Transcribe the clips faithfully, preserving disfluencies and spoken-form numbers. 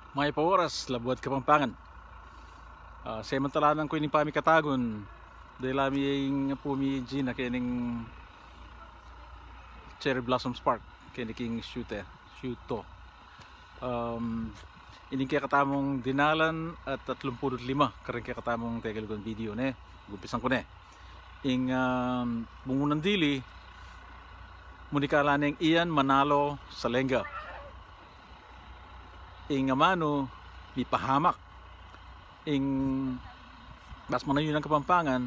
Mayap a oras, Labuad Kapampangan. Ah, samantalanan ku ining pamikatagun, dahil ami ing apu mi Gina kening Cherry Blossoms Park, keni king Shute, Shuto. Um, ining kekatamung dinalan at tatlumpulu't lima, kareng kekatamung Tegalugan video, ne? Gumpisan ku ne. Ing, um, bungunan dili, munikala neng Ian Manalo Salenga. Ing amanu, mipahamak. Ing mas manayun a Kapampangan,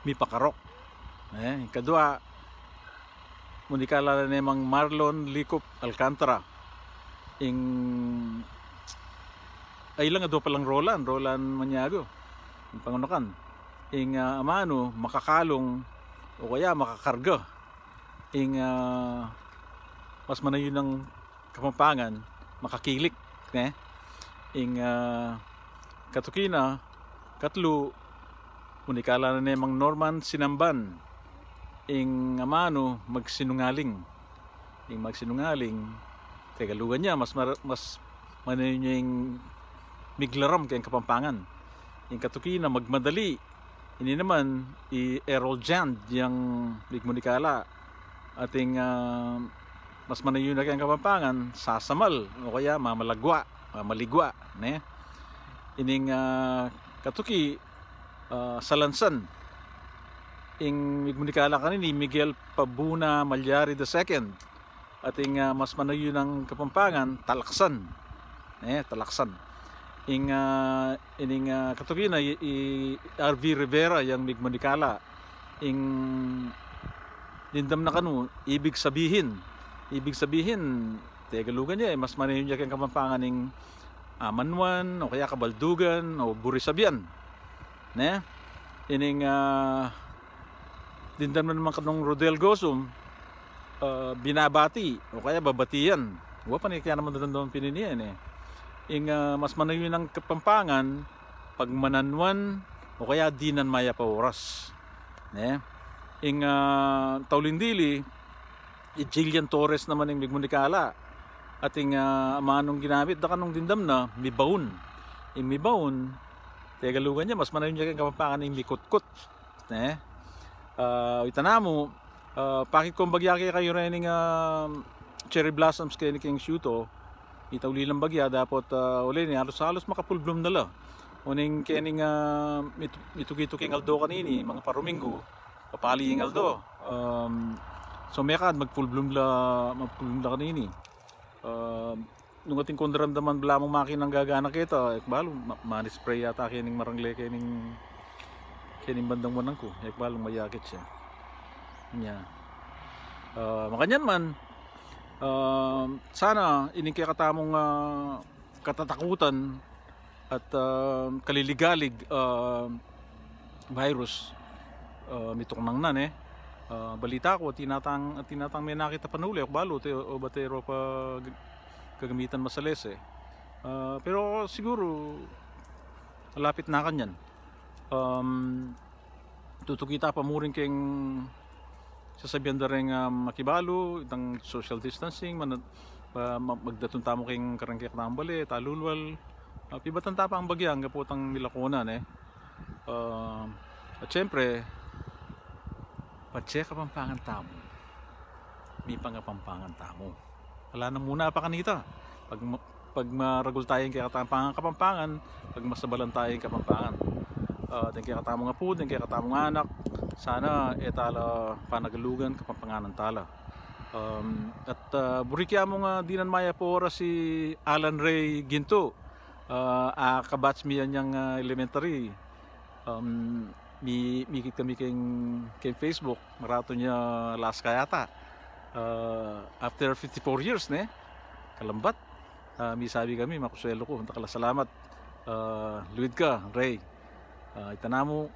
mipakarok. Eh, ing kadua, munikala ne Mang Marlon Likup Alcantara. Ing, ay lang, adua palang Roland, Roland Maniago. Ing pangunakan. Ing, ah, amanu, makakalung, o kaya makakarga. Ing, ah, mas manayun a Kapampangan, makakilik, ne? Ing, ah, katuki na, katlu, munikala na ne Mang Norman Sinamban, ing amanu, magsinungaling. Ing magsinungaling, Tegalugan ya, mas mar-, mas manayun ya ing miglaram keng Kapampangan. Ing katuki na, magmadali. Ini naman, i Errol Jand yang migmunikala. Ating, ah, mas manayun na keng Kapampangan, sasamal, o kaya mamalagwa, mamaligwa, ne? Ining, ah, katuki, ah, salansan. Ing migmunikala kanini, Miguel Pabuna Malyari the second. Ating, ah, mas manayun a Kapampangan, talaksan. Eh, talaksan. Ing, ah, ining, ah, katuki na, i, i R V Rivera yang migmunikala. Ing dimdam na kanu, ibig sabihin. Ibig sabihin, Tegalugan ya, eh, mas manayun ya keng Kapampangan ing amanwan, o kaya kabaldugan, o buri sabian. Ne? Ining, ah, dimdam na naman kanung Rodel Gosum, ah, binabati, o kaya babatian. Wa pa ne kaya naman damdaman pin ini, eh. Ing, ah, mas manayun a Kapampangan, pagmananwan, o kaya dinan mayap a oras. Ne? Ing, ah, tauling dili, i Jillian Torres naman ing migmunikala. Ating, ah, amanung ginamit da kanung dimdam na, mibaun. Ing mibaun, Tegalugan ya, mas manayun ya keng Kapampangan ing mikutkut. Ne? Ah, ita namu, ah, pakit kung bagya kekayu rening, ah, cherry blossoms keni king Shuto, ita uli lang bagya, dapot, ah, uli ne, halos-halos maka-full bloom na la. Uling kening, ah, mitu-, mituki-tuking aldo kanini, mga paruminggu, papali ing aldo. Um, so, mekad mag-full bloom la, mag-full bloom la kanini. Um, nung atin kung daramdaman bala mung makinang gagana keta, e ku balu, ma-, mani-spray yata kening marangle kening, kening bandang wanan ku, e ku balu mayakit ya. Nya. Ah, makanyan man, ah, sana ining kekatamung, ah, katatakutan at, ah, kaliligalig, ah, virus, ah, mituknang na, ne? Ah, balita ku, atin atang, atin atang menakit a panuli, e ku balu, te, o ba te ro pa g-, gagamitan masalese. Ah, pero siguru, lapit na kanyan. Um, tutuki ta pa murin keng sasabian da reng, um, makibalu, itang social distancing, man-, ah, ma-, magdatun tamu keng kareng kekatamung bale, talulwal. Ah, pibatan ta pa ing bagya, anggapu tang milakonan, e. Ah, at syempre, patse Kapampangan tamu, mipangapampangan tamu. Ala nang muna pa kanita. Pag ma-, pag maragul taya ing kekatamung Kapampangan, pag masabalan taya ing Kapampangan. Ah, deng kekatamung apu, deng kekatamung anak, sana e tala panagalugan, Kapampanganan tala. Um, at, ah, buri ke mung, ah, dinan mayap a oras i Alan Ray Ginto, ah, a kabatch mi inyang, ah, elementary. Um, mi-, mikit kami keng, keng Facebook, maratun ya Alaska yata. Ah, after fifty-four years, ne? Kalambat. Ah, misabi kami, makuswelu ku, dakal a salamat. Ah, luid ka, Ray. Ah, ita namu,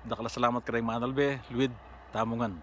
dakal a salamat kareng manalbe, luid tamu ngan.